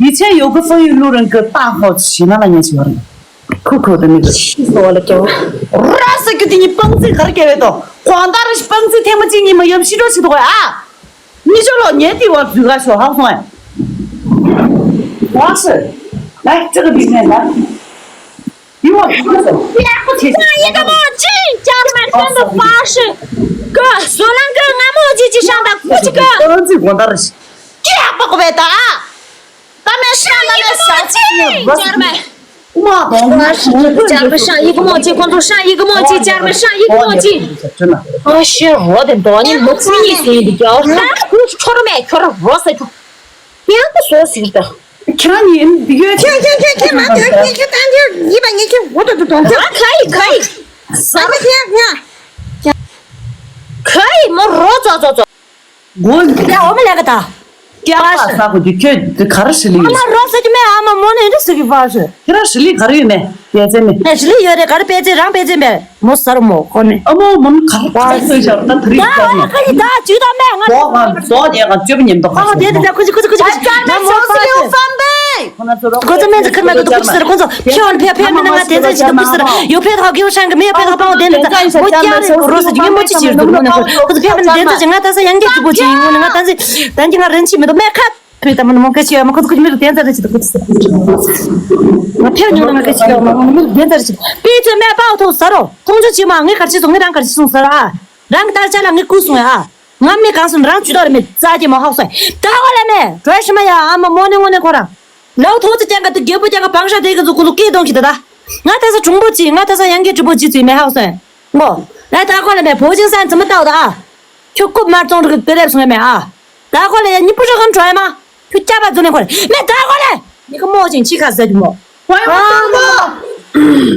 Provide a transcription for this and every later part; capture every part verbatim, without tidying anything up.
以前有个风雨路人给大号写那了年纪有人，苦苦的那个。气死我了，给我。ར་ས་ཀྱི་དེ་ཉིད་སྤང་རྩིས་གར་སྐྱེ་བའི་དོ། གོང་ལྟར་སྤང་རྩིས་ཐེངས་མ་གཅིག་གཉིས་མ་ཡོད་ཤི་འགྲོ་ཤི་དོ་ཨ། མི་ཆོ་ལོ་ཉེ་དི་བར་དུས་ག་ཤོ་ཧག་སོང་ཨ། ཝ་སི། ལ་ཅི་གི་དེ་ནས་ལ། ཡི་བ་ཁོ་སོ། ཡག་པོ་ཆེ། ཡི་གེ་མོ་ཅི་ཅར་མ་ཤན་དུ་པ་ཤི། གི་སོ་ལང་གི་ང་མོ་ཅི་ཅི་ཤང་ད་ཁུ་ཅི་གི། སྤང་རྩིས་གོང་ལྟར། ཀྱི་ཡག་པོ་གོ་བས་ད། ད་མེད་ཤ་ད་མེད་ཤ་ཅི་ཅར་མ། ཨུ་མ་དང་ང་ཤི་ཅར་མ་ཤང་ཡི་གེ་མོ་ཅི་ཁོང་ཚོ་ཤང་ཡི་གེ་མོ་ཅི་ཅར་མ་ཤང་ཡི་གེ་མོ་ཅི། ཨ་ཤི་རོ་དེ་འདོ་ནི་མོ་ཚི་ནི་སུ་ཡིན་དི་ཀྱོ། ཧ་ཁུ་ཆོར་མེ་ཁྱོར་རོ་ས་ཁྱོ། ཡང་ད་སོ་སིར་ད། ཁྱེད་རང་ཉིད་ཡོད་ཁྱེད་ཁྱེད་ཁྱེད་ཁྱེད་མ་ཁྱེད་ཁྱེད་ཁྱེད་ད་ཁྱེད་ཡིད་པ་ངེད་ཁྱེད་འོ་ད་དུ་དོང་ཁྱེད། ཁ་ཡི་ཁ་ཡི། ས་ཁྱེད་ཁྱེད། ཁ་ཡི་མོ་རོ་ཙོ་ཙོ་ཙོ། མགོ་ཡ་འོ་མ་ལས་ཀ་ད། སྐྱག་པ་ཟ་གོ་རྒྱུ་ཁྱོད་འདི་ག་རེ་ཧྲི་ལི་ཨ་ཡོད། མ་རོ་ཟ་རྒྱུ་མེད། ཨ་མ་མོ་ནི་འདི་ཟ་གི་བ་ཟེར། ཁྱེད་རང་ཧྲི་ལི་ག་རེ་ཡོད་མེད་པད་ཚལ་མེད། ཨེ་ཧྲི་ལི་ཡོད་རེད། ག་རེ་པད་ཚལ་རང་པད་ཚལ་མེད། མོ་ཟ་རུ་མོ་ཁོ་ནི། ཨ་མོ་མོ་ནི་ག་རེ་པད་ཚལ་ཟ་རུ་ད་དུ་རིག་ད་ཟ་ནི། ཨ་ཁ་ཡི་ད་ཅུ་ད་མེད་ང་། ཟོག་ང་ཟོག་ཉལ་གང་སྤྱོད་པ་ཉན་མདོག་ཁ་ཨ་དེ་དེ་དེ་ཁུ་ཅི་ཁུ་ཅི་ཁུ་ཅི་ཁུ་ཅི་ང་མོ་པ་ཟེར། ཁོ་ཚོ་སྨན་ཚིག་ཁུར་མ་ཏུ་ཁུ་ཅི་ཟེར། ཁོ་ཚོ་ཕེ་ཕེ་མི་ནི་ང་དེ་ཚོ་ཅི་ཏུ་ཁུ་ཅི་ཟེར། ཡོ་ཕེ་ཐོག་གེའུ་ཧྲན་གི་མེ་ཕེ་ཐོག་པང་དེ་འདི་ཚ་མོ་ཀྱ་རེ་རོ་ཟེར་གི་མོ་ཅི་ཅི་ཟེར་འདུག་ནི་ཁོ་ཚོ་ཕེ་མི་ནི་དེ་ཚོ་ཅི་ང་ད་ས་ཡང་གི་ཅི་པོ་ཅི་ཡིན་ནི་ང་ད་ཚི་ད་ཀྱི་ང་རེན་ཅི་མི་འདུག་མེ་ཁ། ཕུ་ད་མ་ནི་མོ་ཀ་ཤི་ཡ་མ་ཁོ་ཚོ་ཁོ་ཚོ་མི་རུ་བདེན་ཚར་རེ་ཅི་ད་ཁོ་ཚོ། ང་ཕེ་ཉོ་ན་ང་ཀ་ཤི་ཡ་མ་ཁོ་མི་རུ་བདེན་ཚར་རེ་ཅི། པི་ཚོ་མེ་པའོ་ཐོ་ཟ་རོ་ཁོང་ཚོ་ཅི་མ་ངས་གར་ཅི་སོང་ངས་རང་གར་ཅི་སོང་ཟ་ར་ཨ། རང་གི་ད་ཆ་ལ་ངས་ཀུ་སོང་ཡ་ཨ། ང་མི་གང་སོང་རང་ཇུས་ཏོག་རེ་མེད་རྩ་ཅི་མ་ཧོག་སོང་ད་ཧོ་ལ་མེ་གྲོས་ཤི་མ་ཡ་ཨ་མ་མོ་ནི་ངོ་ནི་ཁོ་རང་ལའོ་ཐོ་ཚོ་ཀྱང་ག་དུ་རྒྱལ་པོ་ཀྱང་ག་བང་ཤ་དེ་གི་ཚོ་ཁོ་ཚོ་སྐད་གཏོང་གི་ད་ད། ང་ད་ས་གྲུང་པོ་ཅི་ང་ད་ས་ཡང་གི་གྲུང་པོ་ཅི་ཚུལ་མེ་ཧོག་སོང་ངོ་ལ་ད་ཧོ་ལ་མེ་བོ་ཅིང་སན་ཙི་མ་ཏའོ་ད་ཨ། ཁྱོད་རྐུབ་དམར་བཙོང་རིགས་དཔེ་རེབ་སོང་ཡ་མེད་ཨ། ད་ཁོ་ལ་ཡ་ཉི་པུ་ཧྲ་ཁམ་བྲོ་ཡ་མ། ཁྱོད་སྐྱ་པ་རྫུན་ནས་ཁོ་ལ་མེད་ད་ཁོ་ལ། ཉི་ཁ་རྨོག་ཅིང་ཕྱི་ཁ་ཟ་རྒྱུ་མོ། ཨ་མོ།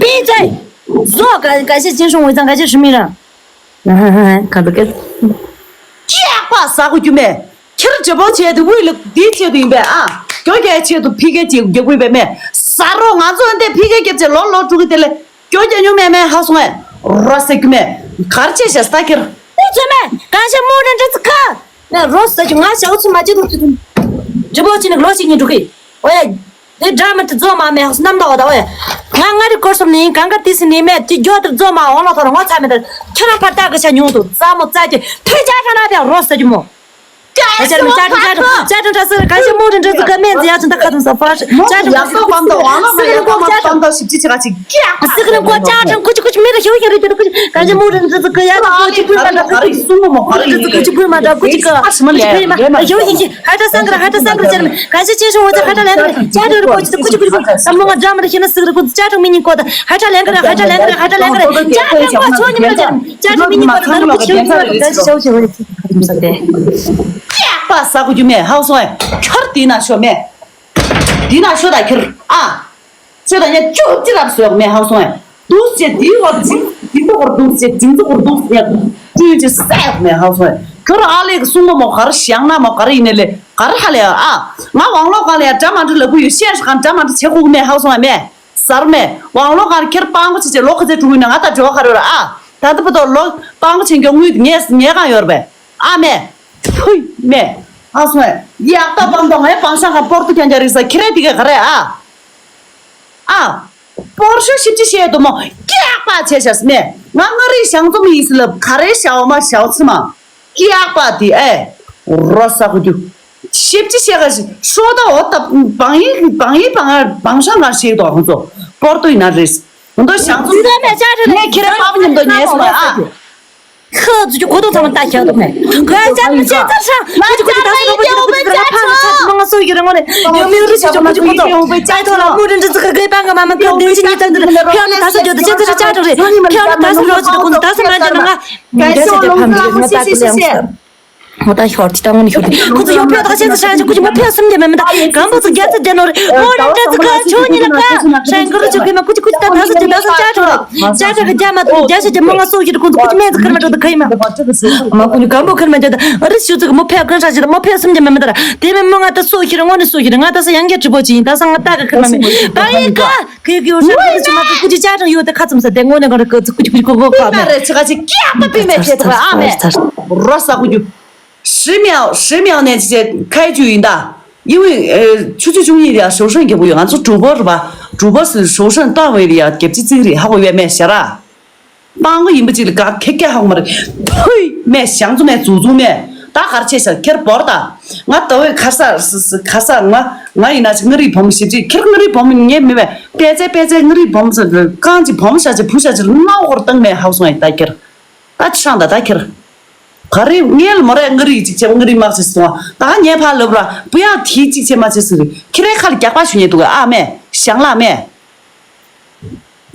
པི་ཙེ། བཟོ་ག་ག་ཤེད་ཅིན་ཧྲུང་ཝེ་ཙང་ག་ཤེད་ཧྲི་མི་རང་། ག་འདུག་གེ། སྐྱག་པ་ཟ་གོ་རྒྱུ་མེད། ཁྱེར་ཇེ་པོ་བྱས་ཏེ་དབུས་ལ་འདིའི་ཆེད་དུ་ཡིན་པས་ཨ། རྒྱོ་རྒྱའི་ཆེད་དུ་ཕི་གེ་ཅིག་རྒྱག་དགོས་པས་མེད། ཟ་རོ་ང་ཚོ་འདི་ཕི་གེ་རྒྱབ་ཅེ་ལོ་ལོ་དྲུག་གི་དེ་ལས། སྐྱོ་རྒྱ་ཉུང་མེད་མེད་ཧ་སོང་ཨེ། རོ་ཟེར་རྒྱུ་མེད། གར་ཆེ་ཤ་སྟ་ཁྱེར། ཨེ་ཚོད་མེད་གང་ཤ་མོ་རེ་འདྲ་ཚི་ཁ། ནས་རོ་ཟེར་རྒྱུ་ང་ཞའོ་ཚི་མ་ཅི་འདུག་ཅི་འདུག་འདྲི་པོ་ཅི་ནི་ལོ་ཞིག་གཉིས་འགྲོ་གི། ཨོ་ཡ། དེ་འདྲ་མི་དེ་རྫོགས་མ་མེད་ཧ་སོ་རྣམ་དག་བ་ད་ཨོ་ཡ། ང་ང་རི་སྐོར་སོམ་ནི་ཡིན་གང་ག་ཏི་སི་ནི་མེད་དེ་རྒྱོ་དེར་རྫོགས་མ་འོང་ལོ་ཐོ་ར་ངོ་ཚ་མེད་དེ་ཁྱོད་རང་ཕར་ལྟ་གི་ཆ་ཉུང་འདུག་རྩ་མོ་རྩ་གི་ཐོས་ཅག་ཁ་ན་དེ་རོ་ཟེར་རྒྱུ་མོ། ཅག་ཅག་ཅག་ཅག་ཅག་ཅག་ཅག་ཅག་ཅག་སི་ཁ་ཤི་མོ་རེ་འདྲ་ཟི་ཀ་མེན་ཛི་ཡ་ཅི་འདྲ་ཁ་ཐུང་ས་ཕར་ཅག་ཅག་ཡག་པོ་བམ་དང་ཝང་ལ་ཡག་པོ་བམ་དང་ཞིབ་ཅི་ཅི་ག་ཅིག་སི་ཁ་ནི་ཀོ་ཅག་ཅག་ཀུ་ཅི་ཀུ་ཅི་མི་ར་ཤོ་ཤི་རེ་ཏེ་ཀུ་ཅི་ཀ་ཅི་མོ་རེ་འདྲ་ཟི་ཀ་ཡ་ཅག་ཀུ་ཅི་ཀུ་མ་འདྲ་ཀུ་ཅི་ཀ་ཀུ་ཅི་ཀུ་མ་འདྲ་ཀུ་ཅི་ཀ་ཤི་མ་ལེ་ཡ་ཤོ་ཤི་ཤི་ཧ་ཏ་སང་ག་ར་ཧ་ཏ་སང་ག་ར་ཅར་ཀ་ཅི་ཅི་ཤོ་ཝ་ཅི་ཧ་ཏ་ལེན་ག་ར་ཅག་ཅག་རེ་ཀོ་ཅི་ཀུ་ཅི་ཀུ་ཅི་ཀ་སམ་ལོ་ང་ཇ་མ་ར་ཤི་ན་སི་ཁ་རེ་ཀོ་ཅག་ཅག་མི་ཉིན་ཀོ་ད་ཧ་ཏ་ལེན་ག་ར་ཧ་ཏ་ལེན་ག་ར་ཧ་ཏ་ལེན་ག་ར་ཅག་ཅག་ཀོ་ཆོ་ཉི་མ་ཅར། ཅག་ཏུ་མི་ཉིད་པར་ང་ཚོ་ལོག་གི་རྒྱལ་ས་རེད་ཟེར། ཀྱག་པ་ཟ་གོ་རྒྱུ་མེད་ཧའུ་སོང་ཨེ། ཁྱོད་དེ་ན་ཤོ་མེད། དེ་ན་ཤོ་ད་ཁྱེར་ཨ། ཤོ་ད་ཉ་ཅུ་ཅི་རབ་ཟོག་མེད་ཧའུ་སོང་ཨེ། དུག་ཅེ་དེའི་བར་ཇིང་དེ་ཏོ་བར་དུག་ཅེ་ཇིང་ཏོ་བར་དུག་ཅེ་ཀྲུའུ་ཅེ་ཟ་ཡག་མེད་ཧའུ་སོང་ཨེ། ཁྱོད་ཨ་ལེ་གི་སྲུང་མ་མོ་ག་རེ་བཞག་ན་མོ་ག་རེ་ཡིན་ནི་ལེ་ག་རེ་ཧ་ལེ་ཨ། ང་ཝང་ལོ་ག་ལེ་ཡ་འདྲ་མ་འདྲ་ལབ་གི་ཡོད་ཤེས་ཤ་གང་འདྲ་མ་འདྲ་བྱེད་དགོས་གི་མེད་ཧའུ་སོང་ཨེ་མེད། ཟར་མེད། ཝང་ལོ་གར་ཁྱེར་སྤང་པོ་བྱེད་ཅེས་ལོ་ཁ་ཚེ་དྲུག་ཡིན་ན་ང་ད་འབྲེལ་བ་ག་རེ་ཡོད་ར་ཨ། ད་ལྟ་བར་དུ་ལོ་སྤང་པོ་བྱེད་མཁན་དངུལ་ངས་ངས་གང་ཡོད་ར་བས། ཨ་མེད། ཕུས་མེད། ཨ་སོང་ཡག་ད་སྤང་དང་ངའི་སྤང་ཤང་གང་སྤོར་ཏུ་ཀྱང་རྒྱ་རིག་ས་ཁྱེར་རེ་དེ་ག་ག་རེ་ཨ། ཨ། སྤོར་ཤོ་ཞིབ་ཅི་བཤད་དུ་མོ་སྐྱག་པ་བྱས་ཤ་སྨད་ང་ང་རེ་ཞང་ཙོ་མི་ཡིན་སི་ལབ་ག་རེ་ཞའོ་མ་ཞའོ་ཚི་མ། སྐྱག་པ་དེ་ཨེ། རོ་ས་ཁུ་རྒྱུ། ཞིབ་ཅི་བཤད་ག་ཤོ་ད་འོ་ད་བང་ཡིན་བང་ཡིན་བང་བང་ཤང་གང་ཞིག་དོ་ཧང་ཚོ་སྤོར་ཏུ་ཡིན་ན་རེད། ཧུན་དོ་ཞང་ཙོ་ངས་ཁྱེད་རང་པ་པ་མཉམ་དུ་ཉལ་སོང་ཨ། ཁོ་ཚོ་གི་གོ་ཐོག་ཚང་མ་ལྟ་ཁྱག་ཐུབ་མེད། ཁོས་ཅག་མི་བྱེད་ཚར་ཤག་ཁོ་ཚོ་གོ་ཐོག་ཚང་མ་ཁོ་ཚོ་གོ་ཐོག་ཚང་མ་ཕར་ཚར་མང་ང་སོ་ཡི་རེ་ངོ་ནས་ཡོང་མི་རུ་ཞིག་ཅོག་ཁོ་ཚོ་གོ་ཐོག་ཅག་ཐོག་ལ་མུ་རི་འདྲི་ཚོ་གི་རྒས་པ་ང་མ་མ་ཁོ་བདེན་ཅི་ཉི་ཚང་དུ་ཕེའོ་ན་ད་སོ་ཇོ་དུ་ཅན་ཚོ་ཅག་ཐོག་རེད་ཕེའོ་ན་ད་སོ་རོ་ཅི་དུ་ཁོ་ཚོ་ད་སོ་མ་འདྲི་ན་ང་ངོ་ད་ཤོར་ཏི་ཏྲ་ངོ་ནི་ཤོར་ཏི་ཁོ་ཚོ་ཡོང་ཕེའོ་ད་ཤེས་ཚོ་ཧྲ་ཅི་ཁོ་ཚོ་མོ་ཕེའོ་སུམ་རྒྱ་མེད་མི་ད་གང་པོ་ཚོ་རྒྱ་ཚ་རྒྱ་ནོར་མོ་རེ་འདྲ་ཚོ་ག་ཆོ་ཉི་ལ་ག་ཧྲན་གི་རུ་ཆོ་གི་མ་ཁུ་ཆི་ཁུ་ཆི་ད་ད་སོ་ཅི་ད་སོ་ཅག་ཆོ་ཅག་ཆོ་གི་རྒྱ་མ་ཐོ་རྒྱ་ཤ་ཅི་མོ་ང་སོ་ཤི་རུ་ཁོ་ཚོ་ཁུ་ཆི་མེ་ཚོ་ཁར་མ་ཏོ་ད་ཁ་ཡི་མ་མ་ཁུ་ཉི་གང་པོ་ཁར་མ་ཏོ་ད་རི་ཤུ་ཚོ་གི་མོ་ཕེ་གང་ཧྲ་ཅི་ད་མོ་ཕེ་སུམ་རྒྱ་མེད་མི་ད་ར་དེ་མེ་མོ་ང་ད་སོ་ཤི་རུ་ངོ་ནི་སོ་ཤི་རུ་ང་ད་སོ་ཡང་རྒྱ་ཁྲི་པོ་ཅི་ད་ས་ང་ད་ག་ཁར་མ་མེ་ད་ཡི་ག་ཁེ་གི་འོ་ཤ་ཁུ་ཆི་མ་ཁུ་ཆི་ཅག་ཆང་ཡོད་ད་ཁ་ཙམ་ས་དེ་ངོ་ནི་ག་ར་ཁུ་ཆི་ཁུ་ཆི་ཁུ་ཁུ་ཁུ་ཁ་མེ་རེ་ཆི་ཁ་ཆི་ཀྱག་པ་པི་མེ་ཆེ་ད་ཨ་མེ་རོ་ས་ཁུ་ཆུ། 十秒，十秒内这些开局引导，因为呃，出去中意的首胜给不有，俺做主播是吧？主播是首胜段位的呀，给这这里还会越卖下啦。帮个引不进的，嘎，开开好嘛的，呸，卖想做卖，做做卖，大家吃下，开始玩的。我到位卡萨是是卡萨，我我一拿起我的朋友是这，开我的朋友你也明白，别在别在我的朋友是刚起朋友下去，扑下去，那会儿等卖好送一大开。 ད་ཆང་ད་ད་ཁྱེར། ག་རེ་ངས་ལ་མོ་ར་ངའི་རིགས་གཅིག་བྱས་པ་ངའི་རིགས་མ་བྱས་སོང་ད་ངས་ཕར་ལབ་ར་བུ་ཡང་དེའི་གཅིག་བྱས་མ་བྱས་ཟེར་ཁྱེད་རའི་ཁ་ལ་རྒྱག་པ་ཞུ་ཉེ་འདུག་ཨ་མས་ཞང་ལགས་མས།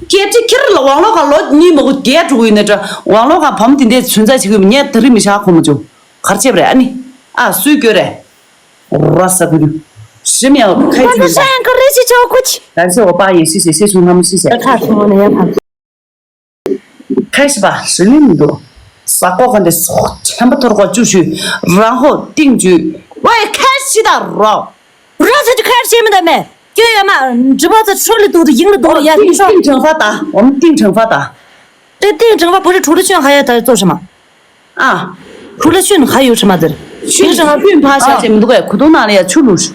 སྐྱེ་ཕྲི་ཁྱེར་ལ་ཝང་ལོ་ག་ལོ་གཉིས་མ་གོ་རྒྱལ་འགྲོ་གི་ཡོད་ནས་འདྲ་ཝང་ལོ་ག་བམ་དེ་འདྲའི་ཚོན་རྩ་བྱེད་གི་ངས་ད་རི་མི་ཤ་ཁོ་མ་བྱུང་གར་བྱས་པ་རེད་ཨ་ནི་ཨ་སུའི་སྐྱོ་རེད། ར་ས་གུ་རུ། ཞི་མི་ཡང་ཁ་ཅིག་ཡིན་པ། ད་ཚེ་འོ་པ་ཡིན་ཤི་ཤི་ཤི་ཤུ་ངམ་ཤི་ཤི། ཁ་སུ་ངོ་ནས་ཡ་ཕ། 开始吧，时间不多。ས་ཀོ་ཁོ་འདི་སོགས་ཆེན་པོ་ཐོར་ཀོ་བཅུ་ཞུ། 然后定局。喂，开始的 རོ། རོ་ཟེར་གྱི་ཁ་ཡར་བཤད་མི་འདུག་མེ། སྐྱོ་ཡོད་མ། འབྲི་བ་ཚོ་ཧྲོ་ལི་འདུག་ཏུ་ཡིང་ལི་འདུག་ལི་ཡ་ཡིན་ཧྲོ། 定惩罚打，我们定惩罚打。 དེ་定惩罚 བོད་རིགས་ཁྲུ་ལི་ཆོན་ཧ་ཡ་ད་ཙོ་ཧྲི་མ། ཨ། ཁྲུ་ལི་ཆོན་ཧ་ཡོད་ཧྲི་མ་དེར། ཆོན་ཧྲི་མ་ཕུན་ཕ་ཤ་ཅེ་མི་འདུག་གས་གུ་དུང་ནང་ལ་ཡ་ཆུ་ལུ་ཧྲི།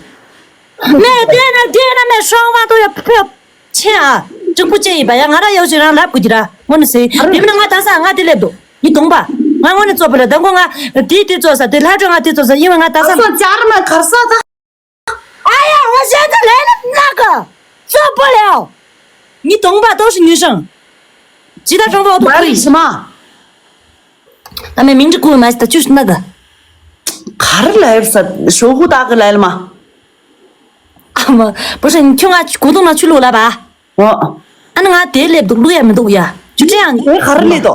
མེ་དེ་ན་དེ་ན་མེ་ཧྲང་བ་དོ་ཡ་ཕུ། ཆེ་ཨ། ཀྲུང་གོ་ཅེ་ཡིན་པ་ཡ་ང་ར་ཡོ་ཞིག་རང་ལབ་དགོས་ཀྱི་ར་ངོ་ནི་སེ། དེ་མིན་ན་ང་ད་ས་ང་དེ་སླེབས་འདུག་ཉི་གདོང་པ། ང་ངོ་ནི་ཙོ་པ་ལ་ད་ངོ་ང་དེ་དེ་ཙོ་ས་དེ་ལྷ་སྒྲོན་ང་དེ་ཙོ་ས་ཡིན་བ་ང་ད་ས། ཨ་སོ་ཅར་མ་གར་ས་ད། ཨ་ཡ་ང་གཞན་ཚོ་ལས་ལབ་ན་གི། ཙོ་པ་ལ་ཡ། ཉི་གདོང་པ་དོ་ཞིག་ཉི་ཧྲང་། ཇི་ལྟར་ཧྲང་པ་འོ་ཐུག་ཁུ་ཡིན། ད་མེ་མིང་འབྲི་ཀུ་མ་ཟི་ད་ཅུ་ཞིག་ན་གི། གར་ལ་ཡ་ས་ཞོ་ཧུ་ད་གི་ལ་ཡ་ལ་མ། ཨ་མ། བུ་ཧྲེང་ཁྱོད་ང་གུ་དུང་ན་ཆུ་ལོ་ལ་བ། ཨོ། ཨ་ནི་ང་དེ་སླེབས་འདུག་བླུག་ཡ་མི་འདུག་ཡ། ཇུ་ཅི་ཡང་། ཨེ་ག་རེ་སླེབས་དོ།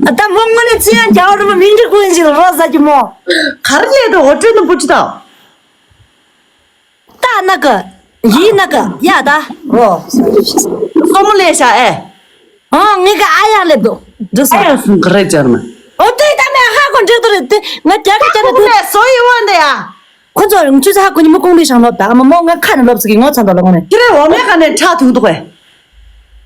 ཨ་ད་མོ་ངོ་ནས་ཅི་ཡང་རྒྱ་བར་མ་མིང་འབྲི་ཀུན་ཞིག་རོ་ཟ་གི་མོ། ག་རེ་སླེབས་དོ་འོ་སྤྲོད་ནི་བུ་ཅི་དང་། ད་ན་གི། ཡི་ན་གི་ཡ་ད། རོ། སོ་མོ་ལས་ཤ་ཨེ། ཨ་ངེ་ག་ཨ་ཡ་སླེབས་འདུག་འདྲི་ས། ཨ་ཡ་སུ་ག་རེ་སྦྱར་ན། འོ་དེ་ད་མེ་ཧ་གོ་འདྲི་དུ་རེད་དེ་ང་རྒྱ་ག་ཅན་ན་དེ། སོ་ཡི་བ་འདི་ཡ། ཁོ་ཚོ་རང་ཆུ་ཚ་ཧ་གོ་ཉི་མོ་ཀོང་པི་ཤང་ལོབ་ད་མ་མོ་ང་ཁ་ནས་ལོབ་ཟིག་གི་ངོ་ཚ་འདོ་ལ་ངོ་ནས། ཁྱེད་རེ་འོ་མའི་ཁ་ནས་ཁྲག་ཐུག་འདུག་གས།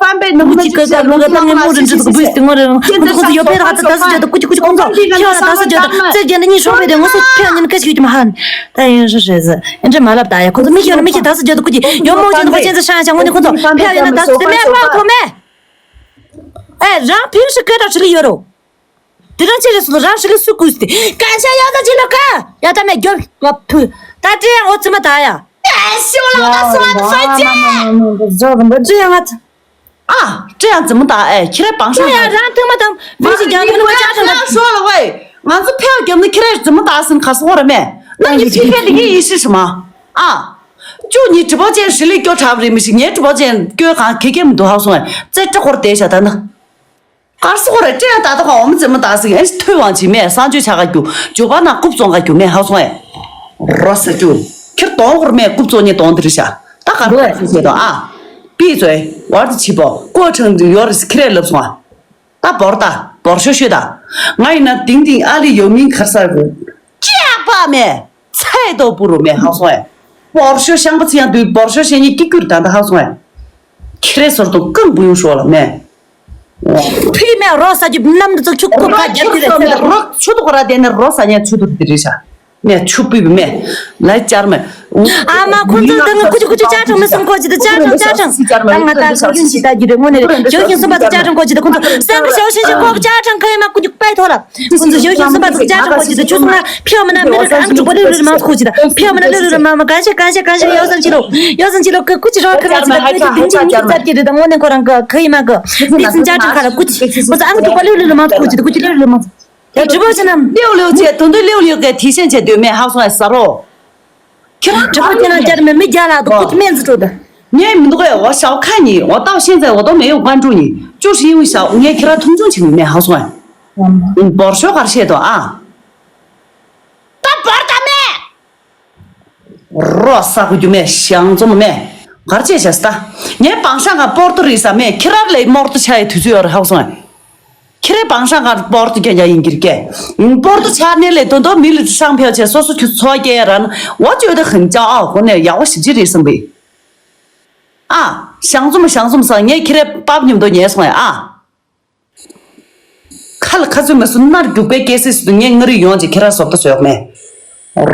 翻倍能不能 ཀུ་ཅི་ཀ་ཀ་ཀུ་ཀ་ད་ངས་མོ་རིན་འདྲི་འདུག་བུས་ཏེ་ངོ་རེ་ཁོ་ཚོ་ཡོད་པའི་ར་ད་ད་སུ་བརྗོད་དུ་ཀུ་ཅི་ཀུ་ཅི་ཁོང་ཚོ་ཁྱེད་ར་ད་སུ་བརྗོད་དུ་རྩེ་རྒྱན་དུ་གཉིས་ཤོར་བས་དེ་ངོ་སུ་ཕེ་ཉིན་སྐད་ཞིག་ཡོད་དུ་མ་ཧ་ད་ཡིན་ཧྲི་ཧྲི་ཟི་ཨེ་འདྲ་མ་ལབ་ད་ཡ། ཁོ་ཚོ་མི་ཤོར་མི་ཤི་ད་སུ་བརྗོད་དུ་ཀུ་ཅི་ཡོད་མོ་ཅན་དུ་ཁོ་ཅན་ཚོ་ཧྲང་ཤ་ངོ་ནི་ཁོ་ཚོ་ཕེ་ཡོད་ན་ད་སུ་དེ་མེད་པ་ཁོ་མེད། ཨེ་རང་ཕིང་ཧྲི་སྐད་གྲགས་ཧྲི་ལི་ཡོད་རོ། དེ་རང་ཅི་རེད་སུ་རང་ཧྲི་ལི་སུ་ཀུས་ཏེ་ཀན་ཤ་ཡག་ད་ཅི་ལོ་ཀ་ཡ་ད་མེད་རྒྱོབ་ངབ་ཐུ་ད་ཏྲེ་ཡང་འོ་ཙི་མ་ད་ཡ། ཨེ་ཤི་བ་ལ་ད་སུ་བ་ད་ཧྥ་ཅེ། ཅི་ཡང་ང་ཚོ། ཨ། ཀྲེ་ཡང་རྫི་མོ་དང་ཨེ་ཁྱེད་རའི་བང་ཤ་ཡང་རང་ཐེངས་མ་དང་བི་ཞིག་ཀྱང་ཐེངས་མ་ཅག་ཀྲང་ཤོག་ལ་ཝེ། ང་ཚོ་ཕེ་བ་རྒྱབ་ན་ཁྱེད་རའི་རྫི་མོ་དང་སིན་ག་སོ་ར་མེ། ན་ཡི་ཕི་ཕེ་ལི་ཡི་ཡི་ཤི་ཤི་མ། ཨ། ཅུ་ཉི་གྲི་པོ་ཅན་ཧྲི་ལི་སྐྱོ་གྲབ་རེ་མི་ཤི་ངའི་གྲི་པོ་ཅན་སྐྱོ་གང་ཁེ་ཁེ་མི་འདུག་ཧ་སོང་ཨེ་ཙེ་ཀྲ་ཁོར་དེ་ཤ་ད་ན། གར་སོ་ཁོ་རེ་ཀྲེ་ཡང་ད་ད་ཁོ་འོ་མ་རྫི་མོ་དང་སིན་ཨེ་ཐོས་དབང་ཆི་མེ་སང་ཆོས་ཆ་ག་རྒྱུ་ཇོ་པ་ན་རྐུབ་བཙོང་ག་རྒྱུ་མེ་ཧ་སོང་ཨེ། རོ་ས་ཅུ། ཁྱེད་གདོང་ཁོར་མེ་རྐུབ་བཙོང་ཉེ་གདོང་དེ་རི་ཤ། ད་ག་རུ་ཨེ་ཤེས་དོ་ཨ། པི་ཙོའི་ཝར་ཏི་ཆི་པོ་ཀོ་ཁྲང་དུ་ཡོར་ཁི་རེ་ལབ་སོང་ཨ། ད་བོར་ད་བོར་ཤོ་ཤོ་ད། ང་ཡིན་ན་དིང་དིང་ཨ་ལི་ཡོ་མིན་ཁར་ས་རུ། ཀྱག་པ་མེ། ཚེ་དོ་པུ་རུ་མེ་ཧ་སོང་ཨེ། བོར་ཤོ་ཤང་པ་ཚི་ཡང་དུས་བོར་ཤོ་ཤེ་ཉི་ཀི་ཀུར་ད་ད་ཧ་སོང་ཨེ། ཁི་རེ་སོར་དུ་ཀང་བུ་ཡུང་ཤོ་ལ་མེ། ཕི་མེ་རོ་ས་ཅུ་ནམ་དུ་ཚོ་ཁྱུག་ཀོ་ཁ་རྒྱབ་ཀྱི་རེད་ཟེར་ལ། རོ་ཆུ་དུ་ཀོ་ར་དེ་ནས་རོ་ས་ཉ་ཆུ་དུ་དི་རི་ཤ། མེ་ཆུ་པི་པི་མེ། ལ་ཅར་མེ། ཨ་མ་ཁོ་ཚོ་ད་ང་ཀུ་ཅི་ཀུ་ཅི་ཅ་ཁྲང་མི་སང་ཀོ་ཅི་ད་ཅ་ཁྲང་ཅ་ཁྲང་། ད་ང་ད་ཀུ་ཡུན་ཅི་ད་ཀྱི་རེད་ངོ་ནས་ཞོ་ཤིང་སུམ་པ་ད་ཅ་ཁྲང་ཀོ་ཅི་ད་ཁོ་ཚོ་སང་གི་ཞོ་ཤིང་ཞིག་ཀོ་ཅ་ཁྲང་ཁ་ཡི་མ་ཀུ་ཅི་པའི་ཐོ་ལ། ཁོ་ཚོ་ཞོ་ཤིང་སུམ་པ་ད་ཅ་ཁྲང་ཀོ་ཅི་ད་ཆུ་སོང་ང་ཕི་ཡོ་མ་ན་མི་རི་ཨང་ཀྲུག་པ་ལི་རི་མ་ཁོ་ཅི་ད་ཕི་ཡོ་མ་ན་ལི་རི་མ་མ་ག་ཤེ་ག་ཤེ་ག་ཤེ་ཡོ་སང་ཅི་ལོ་ཡོ་སང་ཅི་ལོ་ཀུ་ཅི་རོ་ཁ་ར་ཅི་ད་ཀུ་ཅི་དིང་ཅི་ཉི་ཙར་ཀྱི་རེད་ད་ངོ་ནས་ཁོ་རང་ག་ཁ་ཡི་མ་ག་འདི་སིན་ཅ་ཁྲང་ཁ་ལ་ཀུ་ཅི་ཁོ་ཚོ་ཨང་ཀྲུག་པ་ལི་རི་མ་ཁོ་ཅི་ད་ཀུ་ཅི་ལི་རི་མ། ཡ་གྲི་པོ་ཆེ་ན། ལེའུ་ལེའུ་ཆེ་དོན་དུ་ལེའུ་ལེའུ་གའི་དེ་ཤེན་ཆེ་དོན་མེད་ཧ་སོང་ཨེ་ཟ་རོ། ཁྱེད་རང་གྲི་པོ་ཆེ་ན་རྒྱ་རི་མེ་མི་རྒྱ་ལ་དོ་ཀུ་ཅི་མེན་ཟི་ཀྲོ་ད། ངས་མི་འདུག་གས་འོ་ཞའོ་ཁ་ཉི་འོ་ཏའོ་ཤེན་ཚའི་འོ་ཏའོ་མེ་ཡོ་ཀན་ཀྲུ་ཉི་ཅུ་ཧྲི་ཡིན་ཞའོ་ངས་ཁྱེད་རང་མཐོང་ཆུང་བྱེད་མི་མེད་ཧ་སོང་ཨེ། འབོར་ཤོ་གར་ཤེས་དོ་ཨ། ད་འབོར་ད་མེད། རོ་ས་གོ་རྒྱུ་མེད་ཞང་ཙོ་མོ་མེད། གར་ཆེ་བྱས་ད། ངའི་བང་ཤང་ག་པོར་ཏོ་རི་ས་མེད་ཁྱེད་རང་ལས་མོར་ཏོ་ཆ་ཡི་དུས་ཚོད་ཡོད་རེད་ཧ་སོང་ཨེ། ཁྱེད་རའི་བང་ཤང་ག་པོར་ཏོ་རྒྱ་རྒྱ་ཡིན་གྱིར་ཀྱེ། པོར་ཏོ་ཆ་ནས་ལས་དོན་དོ་མི་ལི་ཧྲང་ཕེ་ཆེ་སོ་སོ་ཁྱུ་ཚོ་རྒྱ་ཡ་རན་འོ་ཅོ་ད་ཧིན་ཅ་ཨ་ཧོ་ནས་ཡག་པོ་ཞིབ་ཅི་རེད་བསམ་པས། ཨ། ཞང་ཙོ་མོ་ཞང་ཙོ་མོ་ས་ངས་ཁྱེད་རའི་པབ་མཉམ་དུ་ཉལ་སོང་ཨེ་ཨ། ཁ་ལ་ཁ་ཚུད་མ་སུ་ནར་རྒྱུག་པའི་སྐད་སྲིད་སུ་ངས་མངའ་རིས་ཡོངས་ཀྱི་ཁྱེད་རང་བཟོ་ལྟ་བཟོས་མེད།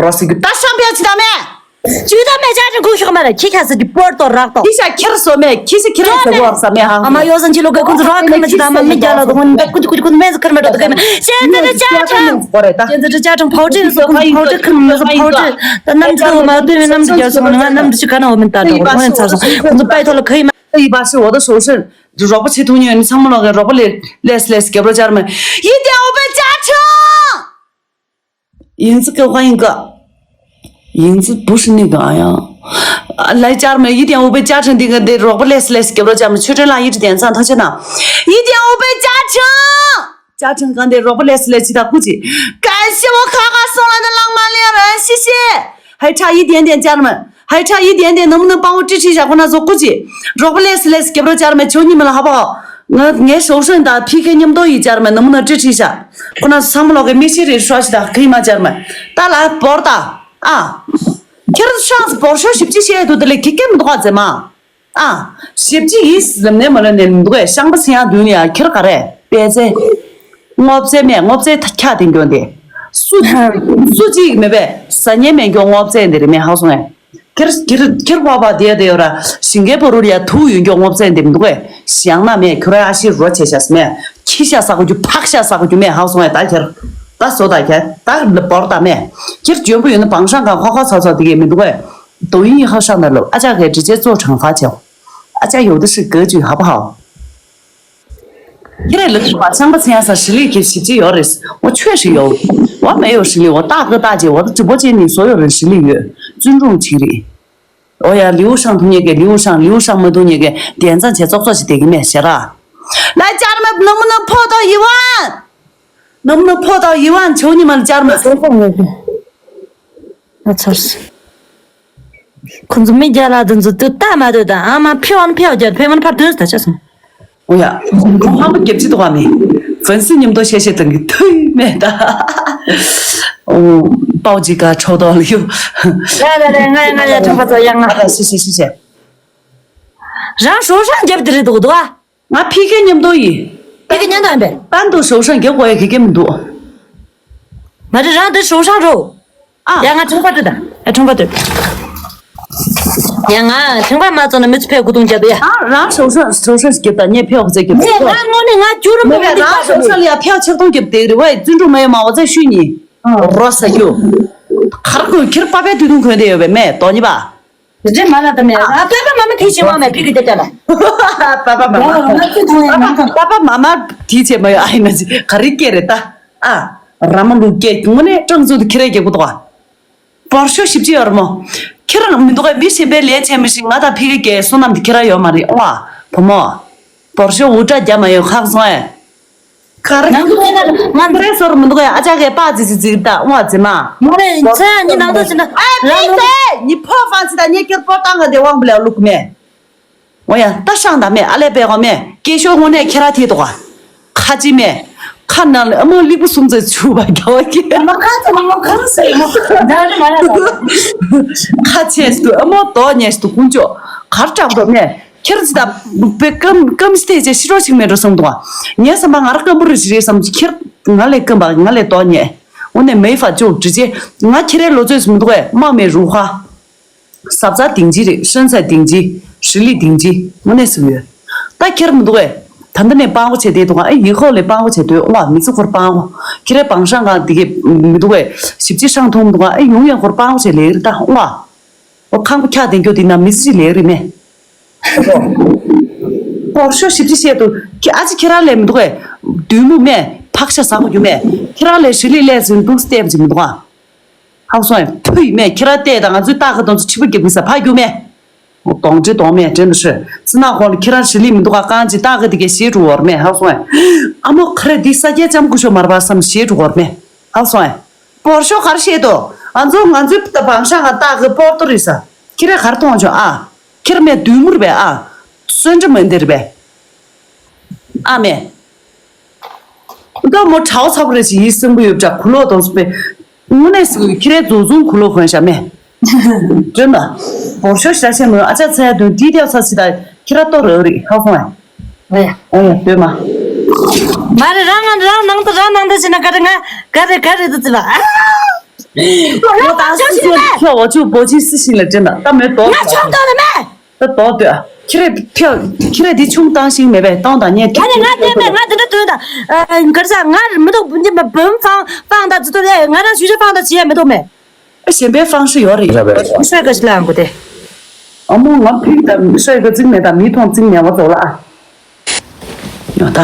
རོ་སི་ཀུ་ད་ཤམ་པ་ཡ་ཅི་ད་མེད། ཅི་ད་མེད་ཅ་ཅི་གུ་ཤོག་མ་ར་ཁྱི་ཁ་སི་གི་པོར་ཏོ་རག་ཏོ། ཁྱི་ཤ་ཁྱེར་སོ་མེད་ཁྱི་ཤ་ཁྱེར་སོ་གོ་ས་མེད་ཧ། ཨ་མ་ཡོ་སན་ཅི་ལོ་ག་ཁུན་ཚོ་རོ་ཁ་མ་ཅི་ད་མ་མི་རྒྱ་ལ་དོ་ཁུན་ད་ཀུ་ཅི་ཀུ་ཅི་ཀུ་མེ་ཟ་ཁར་མ་རོ་དོ་ག་མེད་ཤེ་ད་ད་ཅ་ཅང་ཅེ་ད་ཅ་ཅང་ཕའོ་ཅི་སོ་ཁུན་ཕའོ་ཅི་ཁུན་མ་སོ་ཕའོ་ཅི་ད་ནམ་ཅི་དོ་མ་དུ་ནམ་ཅི་རྒྱ་སོ་ང་ནམ་ཅི་ཁ་ན་འོ་མི་ད་དོ་ཁུན་ཚ་སོ་ཁུན་ཚོ་པའི་ཐོ་ལ་ཁ་ཡི་མ། ཡི་བ་ཤི་འོ་ད་ཧྲོ་ཧྲན། རོགས་པ་བྱེད་ཐུབ་མྱོང་ནི་ཚང་མ་ལོག་གི་རོགས་པ་ལས་ལས་ལས་རྒྱབ་རོགས་བཅར་མེད། ཡིན་ཏེ་འོ་པའི་ཅ་ཆང་། ཡིན་ཙི་ཀེ་ཧ་ཡིན་ཀ། ཡིན་ཙི་བུ་ཧྲི་ནི་ག་ཡང་། ལས་བཅར་མེད་ཡིན་ཏེ་འོ་པའི་ཅ་ཆང་འདི་ག་འདི་རོགས་པ་ལས་ལས་རྒྱབ་རོགས་བཅར་མེད་ཆོས་སྒྲོན་ལགས་ཡིད་དྲི་ལྡན་ཚང་ཐག་ཆོད་ན། ཡིན་ཏེ་འོ་པའི་ཅ་ཆང་། ཅ་ཆང་གང་དེ་རོགས་པ་ལས་ལས་ཅི་ད་ཀུ་ཅི། གལ་སྲིད་འོ་ཁ་ཁ་སོང་ལ་ནི་ལང་མ་ལེ་ར་ཤི་ཤི། ཧའི་ཁྲ་ཡི་དེན་དེན་ཅར་མ། ཧའི་ཁྲ་ཡི་དེན་དེན་ནམ་ནི་པང་འོ་ཀྲི་ཁྲི་ཞག་ཁོ་ན་ཟོ་ཀུ་ཅི། རོགས་པ་ལས་ལས་རྒྱབ་རོགས་ཅར་མ་ཆོ་ཉི་མ་ལ་ཧ་པ། ང་ངའི་ཞོགས་ཧྲན་ད་ཕི་ཁེ་མཉམ་དོ་ཡི་ཅར་མ་ནམ་ནི་ཀྲི་ཁྲི་ཞག་ཁོ་ན་ཚང་མ་ལོག་གི་མི་ཤི་རེ་ཧྲ་ཤི་ད་ཁི་མ་ཅར་མ། ད་ལ་བོར་ད། ཨ། ཁྱེད་ཤང་བོར་ཤོ་ཞིབ་ཅི་ཤེས་དུ་དེ་ལས་ཁི་ཀེ་མི་འདུག་ཨ་ཙེ་མ། ཨ། ཞིབ་ཅི་ཡིས་ཟིམ་ནས་མ་ལ་ནས་མི་འདུག་ཨེ་ཤང་པ་སི་ཡང་དུས་ནས་ཡ་ཁྱེར་ག་རེ་པེ་ཙེ། སྔོ་ཙེ་མེད་སྔོ་ཙེ་ཐ་ཁྱ་དེ་འགྱོ་འདི། སུ་སུ་ཅིག་མེད་པས་ཟ་ཉེ་མེད་འགྱོ་སྔོ་ཙེ་འདི་རེད་མེད་ཧ་སོང་ཨེ། ཁྱེར་ཁྱེར་ཁྱེར་བ་བ་དེ་དེ་ཡོ་ར་ཞིང་ཁའི་པོ་རུ་ཡ་ཐུག་ཡོད་འགྱོ་སྔོ་ཙེ་འདི་མི་འདུག་ཨེ། ཞང་ན་མེད་ཁྱོད་ར་ཨ་ཤི་རོ་ཆེ་ཤ་སི་མེད་ཁྱི་ཤ་ས་གོ་རྒྱུ་ཕག་ཤ་ས་གོ་རྒྱུ་མེད་ཧ་སོང་ཨེ་ད་ཁྱེར། ད་སོ་ད་ཁྱེར་ད་ལ་བོར་ད་མེད་ཁྱེར་འཇོན་པོ་ཡོད་ན་བང་ཤང་གང་ཁ་ཁ་ཚ་ཚ་དེ་གས་མི་འདུག་ཨེ། 抖音以后上的了，啊，这个直接做惩罚就，啊，这有的是格局，好不好？现在人把枪不枪上实力给实际有的是，我确实有，我没有实力，我大哥大姐，我的直播间里所有人实力有，尊重起立。我呀，刘畅同学给刘畅，刘畅没同学给点赞且做做是得给面写了。来，家人们，能不能破到一万？能不能破到一万？求你们了，家人们。 ང་ཚོར། ཁོང་ཚོ་མི་རྒྱ་ལ་དུ་ཚོ་དུ་ད་མ་དུ་ད་ཨ་མ་ཕེ་ཝན་ཕེ་ཝ་རྒྱ་ཕེ་ཝན་ཕར་དུ་ད་ཆ་སོང་། ཨོ་ཡ། ཁོང་ཧམ་པ་རྒྱབ་ཅི་དུ་བ་མི། ཝན་སི་མཉམ་དུ་ཤེ་ཤེ་དང་གི་ཐུའི་མེད་ད། ཨོ། པའོ་ཇི་ག་ཆོག་དོ་ལ་ཡོ། ལ་ལ་ལ་ང་ང་ཡ་ཁྲམ་པ་ཚོ་ཡ་ང་། ཨ་ཤེ་ཤེ་ཤེ་ཤེ། རང་ཧྲོ་ཧྲང་རྒྱབ་དེ་རེད་འདུག་དོ། ང་ཕི་ཁེ་མཉམ་དུ་ཡིན། ཕི་ཁེ་མཉམ་དུ་ཡིན་པས། པན་དུ་ཧྲོ་ཧྲང་རྒྱབ་དགོས་ཡ་གི་གེ་མི་འདུག་མ་རེད། རང་དེ་ཧྲོ་ཧྲང་རོ། ཨ། ཡ་ང་ཁྲོང་པ་དེ་ད། ཡ་ཁྲོང་པ་དེ། ཡ་ང་ཁྲོང་པ་མ་ཚོ་ན་མི་ཚོ་ཕེ་དགུ་དུང་རྒྱབ་ཡ། ཨ་རང་ཧྲོ་ཧྲང་ཧྲོ་ཧྲང་རྒྱབ་ད་ངས་ཕེ་འོག་ཚེ་རྒྱབ་ད། ངས་ང་དངོས་གནས་ང་རྒྱུ་རུ་མི་མེད་རང་ཧྲོ་ཧྲང་ལ་ཡ་ཕེ་ཆིག་སྟོང་རྒྱབ་དེ་རེད་བས། བརྩོན་འགྲུས་མ་ཡོད་མ་འོ་ཚེ་ཤུ་གཉིས། རོ་ས་རྒྱུ། གར་ཁོས་ཁྱེར་པ་པའི་དུས་དུང་གོན་དེ་ཡོད་པས་མེད་དོ་གཉིས་པ། རྗེ་མ་ལ་དམ་ཡ། ཨ། པ་པ་མ་མ་ཐིག་ཆེ་བ་མེད་ཕི་གི་ཏེ་ཏེ་ལ། པ་པ་མ་མ། ང་ཚོ་ཐོང་ཡ་ནང་ཐོང་། པ་པ་མ་མ་ཐིག་ཆེ་མ་ཡོད་ཨ་ཡིན་ན་ཅི་ག་རེ་སྐད་རེད་ད། ཨ། ར་མ་ལུག་སྐད་དངོས་གནས་སྤྲང་ཚུལ་དུ་ཁྱེད་རའི་སྐད་གུ་དོག་ཨ། བོར་ཤོ་ཞིབ་ཅི་ཡོད་ར་མོ། ཁྱེད་རང་མི་འདུག་ག་མི་གཞན་པའི་ལས་བྱས་མི་ཤིག་ང་དང་ཕི་གི་སྐད་བསོད་ནམས་དེ་ཁྱེད་ར་ཡོད་མ་རེད་ཨོ་ཨ། བུ་མོ། བོར་ཤོ་འུར་སྒྲ་རྒྱབ་མ་ཡོད་ཁག་སོང་ཨེ། གར། ང་ཚོ་ང་ཚོ་རེ་སོར་མི་འདུག་ཨ་ཅག་གི་པ་ཙི་ཙི་ཙི་ད་ཨོ་ཙི་མ། མོ་རེ་ཚེ་ཉི་ནང་དུ་ཕི་ཚེ་ཉི་ཕོ་ཧྥང་སི་ད་ཉེ་ཁྱེར་པོ་ཏང་ག་དེ་དབང་པོ་ལ་ལུག་མེ། ཨོ་ཡ་ད་ཤང་ད་མེ་ཨ་ལེ་པེ་གོ་མེ་ཀེ་ཤོ་ངོ་ནས་ཁྱེར་ར་ཐེ་དོ་ག་ཁ་ཅི་མེ། ཁ་ནང་ལ་ཨ་མོ་ལི་པུ་སུམ་ཙེ་ཆུ་བ་རྒྱ་བ་ཀི། མ་ཁ་ཚ་མ་མོ་ཁ་སེ་མོ་ད་རེ་མ་ར་ད། ཁ་ཆེ་སུ་ཨ་མོ་དོ་ཉེ་སུ་ཀུན་ཅོ་གར་དྲག་དོ་མེ། ཁྱེར་ཅི་ད་བུ་པེ་སྐམ་སྐམ་སྟེ་ཅེ་ཤི་རོ་ཞིག་མེད་འགྲོ་བསམ་འདུག་ངས་བསམ་པ་ང་ར་སྐམ་པོ་རི་ཞིག་རེད་བསམ་ཅི་ཁྱེར་ང་ལས་སྐམ་པ་ང་ལས་དོ་ཉེ། འོ་ནས་མེ་ཧྥ་ཅོ་འདྲི་ཅེ་ང་ཁྱེར་རའི་ལོ་ཚོད་སུ་མི་འདུག་གས་དམག་མེ་རུ་ཧ། ཟབ་ཚ་སྡིང་ཅི་རེད་ཤན་ཚ་སྡིང་ཅི་ཧྲི་ལི་སྡིང་ཅི་དངོས་གནས་སུ་ཡོད། ད་ཁྱེར་མི་འདུག་གས་ད་ལྟ་ནས་སྤང་གོ་བྱས་དེ་འདུག་ཨ་ཡི་ཧོ་ལས་སྤང་གོ་བྱས་དོ་ཨ་མི་ཚེ་འཁོར་སྤང་གོ་ཁྱེར་རའི་བང་ཤང་གང་འདི་གས་མི་འདུག་གས་ཞིབ་ཅི་ཤང་ཐུང་མི་འདུག་ཨ་ཡོང་ཡོང་འཁོར་སྤང་གོ་བྱས་ལས་རེད་ད་ཨ། ཨོ་ཁང་པ་འཁྱག་ལྡན་རྒྱུ་དེ་ན་མི་སྲིད་ལས་རིགས་མེད། སྐོར་ཤོ་ཞིབ་ཅི་བཤད་དུ་ཁྱི་ཨ་ཅི་ཁྱེད་རང་ལས་མི་འདུག་གས། བདུད་མོ་མེད་ཕག་ཤ་ཟ་གོ་རྒྱུ་མེད། ཁྱེད་རང་ལས་ཧྲི་ལི་ལས་ཟིན་འདུག་སྟེབ་ཅི་མི་འདུག་ཨ། ཧག་སོང་ཡ་ཕུ་ཡི་མེད་ཁྱེད་རང་བལྟས་དང་ང་ཚོའི་སྟག་གི་དོན་ཚོ་ཕྱི་པོ་རྒྱབ་གི་ས་ཕ་རྒྱུ་མེད། གདོང་ཁྲི་གདོང་མེད་དྲན་དུ་ཤོད་ཙི་ན་ཁོང་ལ་ཁྱེད་རང་ཧྲི་ལི་མི་འདུག་ཨ་རྐང་ཅི་སྟག་གི་དེ་གས་ཞེས་འགྲོ་བར་མེད་ཧག་སོང་ཡ། ཨ་མོ་ཁ་རེ་འདི་ས་སྐྱའི་ལྕམ་སྐུ་ཤོ་མར་པ་བསམ་ཞེས་འགྲོ་བར་མེད་ཧག་སོང་ཡ། པོར་ཤོ་གར་ཤེས་དོ། ང་ཚོ་ང་ཚོའི་བང་ཤང་ང་སྟག་གི་པོར་ཏོ་རེད་ས། ཁྱེད་རས་གར་གཏོང་བྱོས་ཨ། ཁྱེད་མེད་བདུད་མུར་བས་ཨ། སོན་འདྲ་མི་འདིར་བས། ཨ་མེ། ད་མོ་གྲའོ་ཚ་པོ་རེ་ཞིག་ཡིད་སེམས་པོ་ཡོད་པ་འདྲ་གུ་ལོག་དོ་སུ་པས། དངོས་གནས་སུ་ཁྱེད་རས་རྫོགས་རྫོང་གུ་ལོག་གོན་ཤ་མེ། དྲན་ལ། པོར་ཤོ་ཤ་ཤ་མོ་ཨ་ཅག་ཚ་ཡ་དོན་ཏི་ཏིའོ་ཚ་སི་ད་ཁྱེད་ར་ཏོ་རེ་རེ་ཧ་ཧོ་ཨ། ཨེ། ཨེ་སྟོན་མ། མ་རེད་རང་ང་རང་ནང་དུ་རང་ནང་དུ་ཕྱིན་ན་ག་རེ་ང་ག་རེ་ག་རེ་དུ་ཙི་ལ། ཨ། ཁྱོད་ད་སི་སི་ཁྱོད་འོ་ཆུ་བོ་ཆི་སི་ཤིང་ལ་དྲན་ད་ད་མེད་དོ། ང་ཆོག་ཏོ་ལ་མེད། ད་དོ་དོ། ཁྱེད་རེ་ཁྱོད་ཁྱེད་རེ་འདི་ཆུང་བཏང་ཤིང་མེད་པས་བཏང་དང་ཉེ་ད་ནི་ང་དེ་མེད་ང་དེ་འདྲ་དོན་ད། གར་ས་ང་མི་ཐོག་འབུམ་འབུམ་ཕང་ཕང་ད་ཙི་ཏོ་ལས་ང་རང་ཞུ་ཞུ་ཕང་ད་ཅི་ཡ་མི་ཐོག་མེད། ཨ་གཞན་པའི་ཧྥང་ཧྲི་ཡོད་རེད། རེད་པས། ཧྲི་ག་ཞིག་ལའང་གོ་དེ། ཨ་མོ་ང་ཕིག་དང་ཧྲི་ག་རྩིག་མེད་དང་མི་མཐོང་རྩིག་མེད་པ་ཚོ་ལ་ཨ། ཡོད་ད།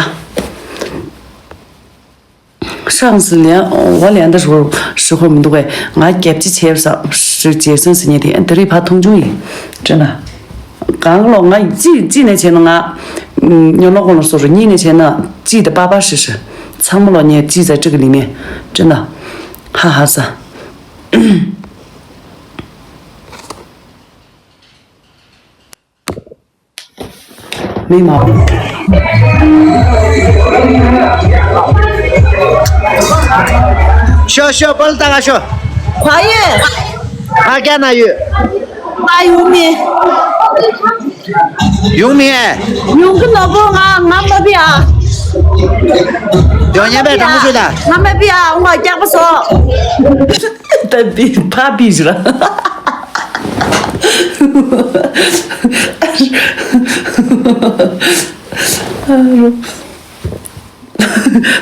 ཧྲང་སི་ལན་འོ་ལན་ད་ཧྲི་ཧོར་མི་འདུག་གས་ང་རྒྱབ་ཅི་བྱས་ས་ཧྲི་ཇེ་སན་སི་ཉེ་དེ་དེ་རིགས་ཕ་མཐོང་ཆུང་ཡིན་དྲན་ན། གང་ལོ་ང་གཅིག་གཅིག་ནས་བྱས་ན་ང་ཉོ་ལོ་གོང་ལ་སོ་རུ་གཉིས་ནས་བྱས་ན་གཅིག་དེ་པ་པ་ཧྲི་ཧྲི་ཚང་མ་ལོ་ཉེ་གཅིག་ཙ་ཀྲི་གི་ལི་མེ་དྲན་ན། ཧ་ཧ་ས། མི་མང་། ཤོ་ཤོ་པོལ་ཏ་ག་ཤོ། ཁ་ཡེ། ཨ་རྒྱ་ན་ཡོད། ང་ཡོང་མི། ཡོང་མི་ཨེ། ཡོང་གི་ནོ་པོ་ང་ང་མ་བི་ཨ། ཡོང་ཉན་པའི་དྲང་མོ་ཤོད་ད། ང་མ་བི་ཨ་ང་རྒྱག་པ་སོ། ད་བི་ཕ་བི་ཞུ་ར།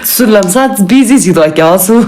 སུ་ལམ་སང་བི་ཟི་ཞིག་ཏུ་རྒྱག་སུ།